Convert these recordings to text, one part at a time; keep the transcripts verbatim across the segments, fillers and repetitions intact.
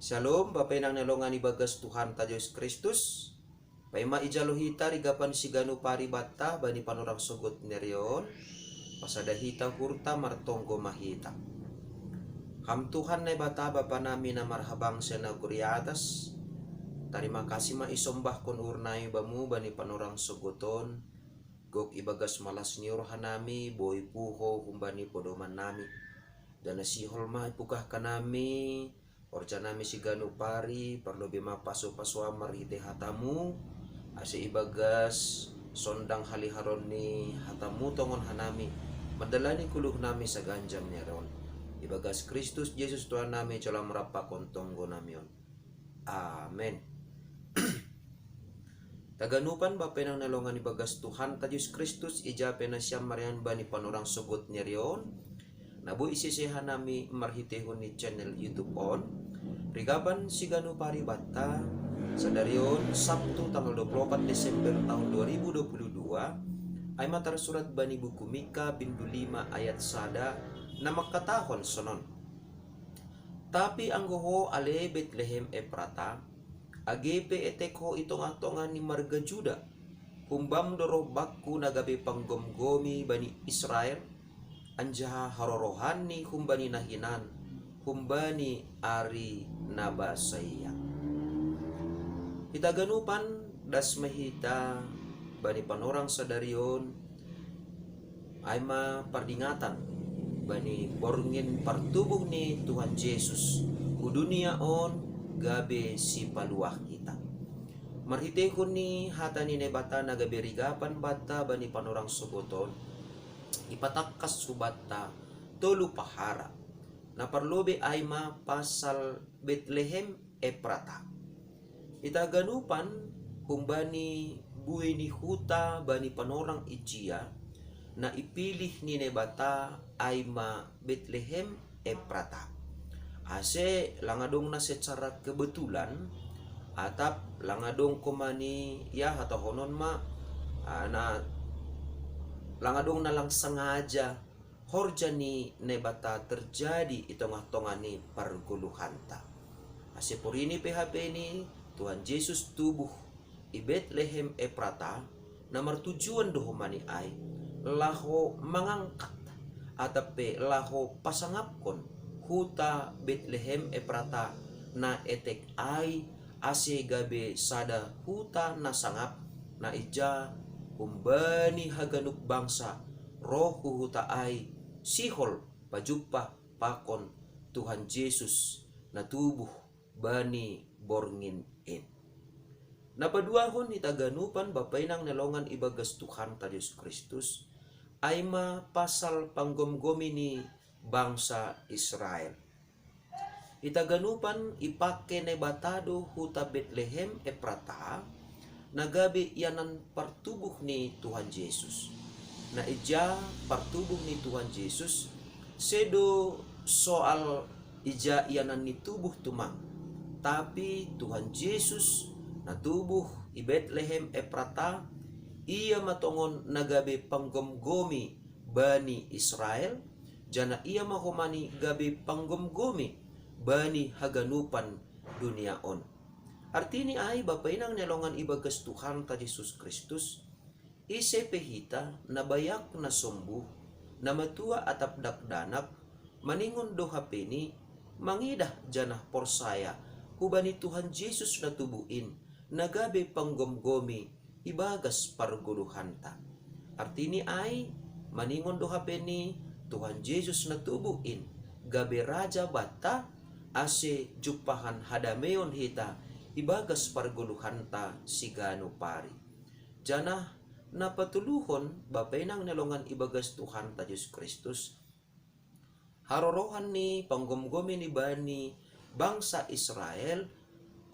Shalom, Bapa inang na longan ibagas Tuhanta Jesus Kristus. Paima ijalo hita rigapan siganup ari banta bani panorang sogot ni ari on, pasada hita uhurta, martonggo ma hita. Ham Tuhan Naibata Bapa nami na marhabangsa i nagori atas, tarima kasih ma isombahkon uhur nami Bamu bani panorang sogot on, gok ibagas malas ni roha nami boi puho humbani podoman nami. Janah sihol ma ipungkah hanami horja nami siganup ari, parlobei ma pasu-pasu Ham marhitei hata-Mu, ase ibagas sondang haliharon ni hata-Mu tongon hanami mandalani goluh nami saganjang ni ari on. Ibagas Kristus Jesus Tuhan nami, jalo Ham rap pakon tonggo nami on. Amen. Taganupan Bapa inang na longan ibagas Tuhanta Jesus Kristus, ija pe nasiam maringanan bani panorang sogot ni ari on, na boi isese hanami marhiteihon ni channel YouTube on, rigapan siganup ari banta, sadari on Sabtu tanggal dua puluh opat Desember tahun dua ribu dua puluh dua, ai ma tarsurat bani buku Mika bindu lima ayat sada, na mangkatahon sonon: Tapi anggo ho ale Betlehem Eprata, age pe etek ho i tongah-tongah ni marga Juda, humbam do roh bakku na gabe panggomgomi bani Israel, anjaha harorohanni humbani na hinan, humbani ari na basaia. Hita ganupan das ma hita bani panorang sadari on, ai ma pardingatan bani borngin partubuh ni Tuhan Jesus hu dunia on gabe sipaluah hita. Marhiteihon ni hata ni Naibata na gabe rigapan banta bani panorang sogot on, ipatangkas hubanta tolu pahara. Na parlobei ai ma pasal Betlehem Eprata. Hita ganupan humbani buei ni huta bani panorang ijia, na ipilih ni Naibata ai ma Betlehem Eprata. Ase lang adong na secara kebetulan, atap lang adong homa ni, ya, hatahonon ma, ah, na lang adong na lang sengaja horja ni Naibata terjadi i tongah-tongah ni pargoluhanta. Ase porini pe hape ni Tuhan Jesus tubuh i Betlehem Eprata, na martujuan do homa ni ai laho mangangkat atap pe laho pasangapkon huta Betlehem Eprata na etek ai, ase gabe sada huta na sangap, na ija humbani haganup bangsa roh hu huta ai sihol pajumpah pakon Tuhan Jesus na tubuh bani borngin in. Na paduahon hita ganupan Bapa inang na longan ibagas Tuhanta Jesus Kristus, ai ma pasal panggomgomi ni bangsa Israel. Hita ganupan ipake Naibata do huta Betlehem Eprata, na gabe ianan partubuh ni Tuhan Jesus. Na ija partubuh ni Tuhan Jesus, sedo soal ija ianan ni tubuh tumang. Tapi Tuhan Jesus na tubuh i Betlehem Eprata, Ia ma tongon na gabe panggomgomi bani Israel, janah Ia ma homa ni gabe panggomgomi bani haganupan dunia on. Artini ai, Bapa inang na longan ibagas Tuhanta Jesus Kristus, ise pe hita na bayak na sombuh, na matua atap dakdanak, maningon do hape ni, mangidah janah porsaya hubani Tuhan Jesus na tubuh in, na gabe panggomgomi ibagas pargoluhanta. Artini ai, maningon do hape ni, Tuhan Jesus na tubuh in gabe Raja banta, ase jumpahan hadameon hita ibagas pargoluhanta siganup ari. Janah na patoluhon, Bapa inang na longan ibagas Tuhanta Jesus Kristus, harorohan ni panggomgomi ni bani bangsa Israel,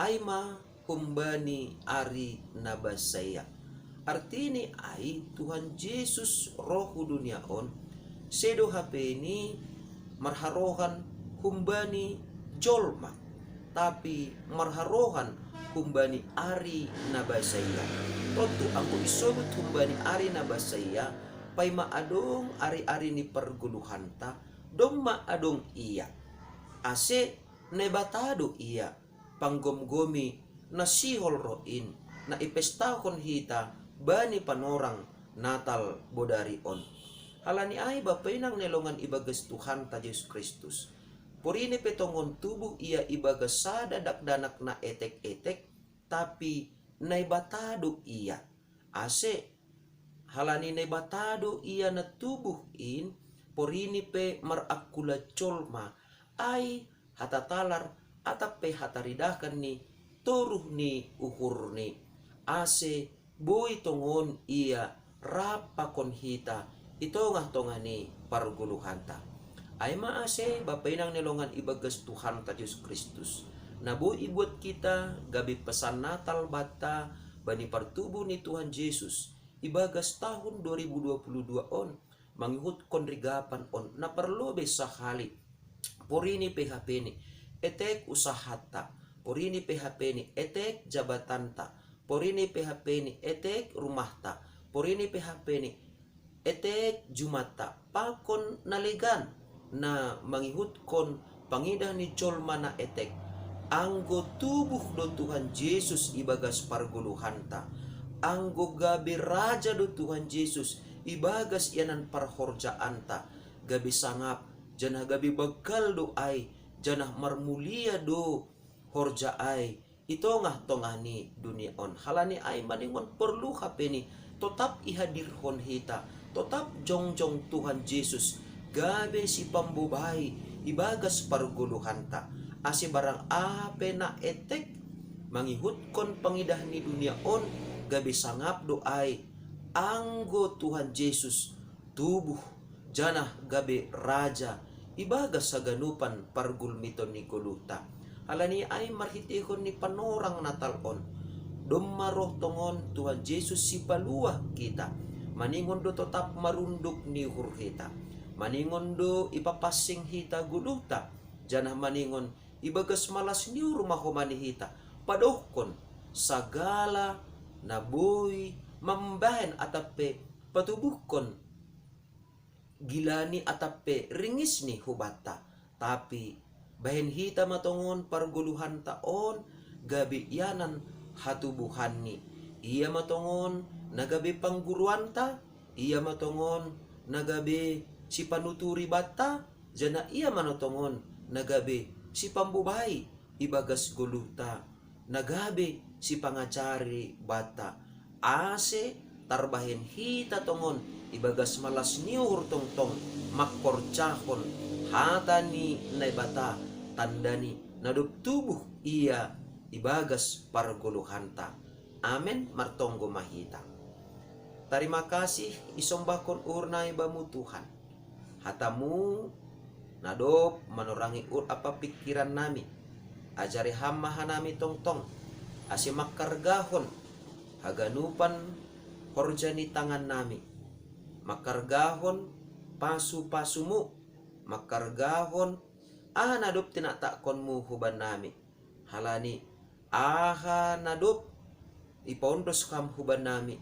ai ma humbani ari na basaia. Artini ai, Tuhan Jesus roh hu dunia on, sedo hape ni marharohan humbani jolma, tapi marharohan humbani ari na basaia. Tontu anggo isobut humbani ari na basaia, paima adong ari-ari ni pargoluhanta, domma adong Ia. Ase Naibata do ia panggomgomi na sihol roh in, na ipestahon hita bani panorang Natal bodari on. Halani ai, bapa inang na longan ibagas Tuhanta Jesus Kristus, porini pe tongon tubuh ia ibagas sada dakdanak na etek-etek, tapi Naibata do ia. Ase, halani Naibata do ia na tubuh in, porini pe marangkula jolma, ai hata talar atap pe hata ridakan ni toruh ni uhurni, ase boi tongon ia rap pakon hita i tongah-tongah ni pargoluhanta. Ai ma ase, bapa inang na longan ibagas Tuhanta Jesus Kristus, na boi ibuat hita gabe pesan Natal banta bani partubuh ni Tuhan Jesus ibagas tahun dua ribu dua puluh dua on, mangihutkon rigapan on na parlobei sahali. Porini pe hapeni etek usahanta, porini pe hapeni etek jabatanta, porini pe hapeni etek rumahta, porini pe hapeni etek jumanta pakon na legan, na mangihutkon pangidah ni jolma na etek, anggo tubuh do Tuhan Jesus ibagas pargoluhanta, anggo gabe raja do Tuhan Jesus ibagas ianan parhorjaanta, gabe sangap, janah gabe banggal do ai, janah marmulia do horja ai i tongah-tongah ni dunia on. Halani ai maningon porlu hapeni totap ihadirhon hita, totap jongjong Tuhan Jesus gabe sipambobai ibagas pargoluhanta, ase barang aha pe na etek mangihutkon pangidah ni dunia on, gabe sangap do ai, anggo Tuhan Jesus tubuh, janah gabe raja ibagas haganupan pargulmiton ni goluhta. Halani ai marhiteihon ni panorang Natal on, domma roh tongon Tuhan Jesus sipaluah hita, maningon do totap marunduk ni uhur hita, maningon do ipapansing hita goluhta, janah maningon ibagas malas ni uhur ma homa ni hita padohkon sagala na boi mambahen atap pe patubuhkon gilani atap pe ringisni hubanta, tapi bahen hita ma tongon pargoluhanta on gabe ianan hatubuhanni. Ia ma tongon na gabe pangguruanta, ia ma tongon na gabe sipanuturi banta, janah ia ma tongon na gabe sipambobai ibagas goluhta, na gabe sipangajari banta, ase tarbahen hita tongon ibagas malas ni uhur tongtong mangkorjahon hata ni Naibata, tandani na dob tubuh ia ibagas pargoluhanta. Amen. Martonggo ma hita. Tarima kasih isombahkon uhurnami Bamu Tuhan. Hatamu na dob manorangi uhur ampa pingkirannami. Ajari Ham ma hanami tongtong, ase mangkargahon haganupan horja ni tangannami, mangkargahon pasu-pasumu, mangkargahon aha na dob tinaktakkonmu hubannami. Halani aha na dob ipaondos Ham hubannami,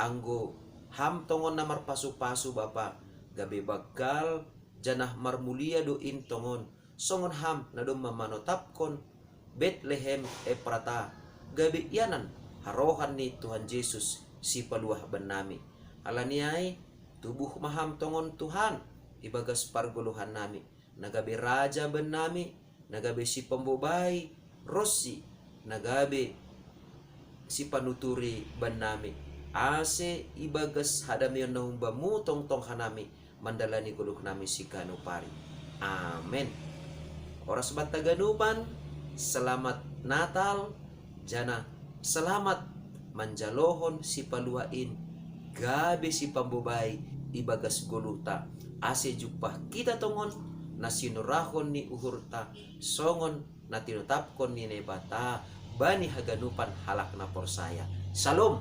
anggo Ham tongon na marpasu-pasu Bapa, gabe banggal janah marmulia do in tongon, songon Ham na domma manotapkon Betlehem Efrata gabe ianan harohan ni Tuhan Jesus sipaluah bannami. Halani ai, tubuh ma Ham tongon Tuhan ibagas pargoluhannami, na gabe raja bannami, na gabe sipambobai, ronsi na gabe sipanuturi bannami, ase ibagas hadameon na humbamu tongtong hanami mandalani goluhnami siganup ari. Amen. Horas banta ganupan, selamat Natal, janah selamat manjalohon sipaluah in gabe sipambobai ibagas goluhta, ase jumpah hita tongon na sinurahon ni uhurta songon na tinotapkon ni Naibata bani haganupan halak na porsaya. Salom.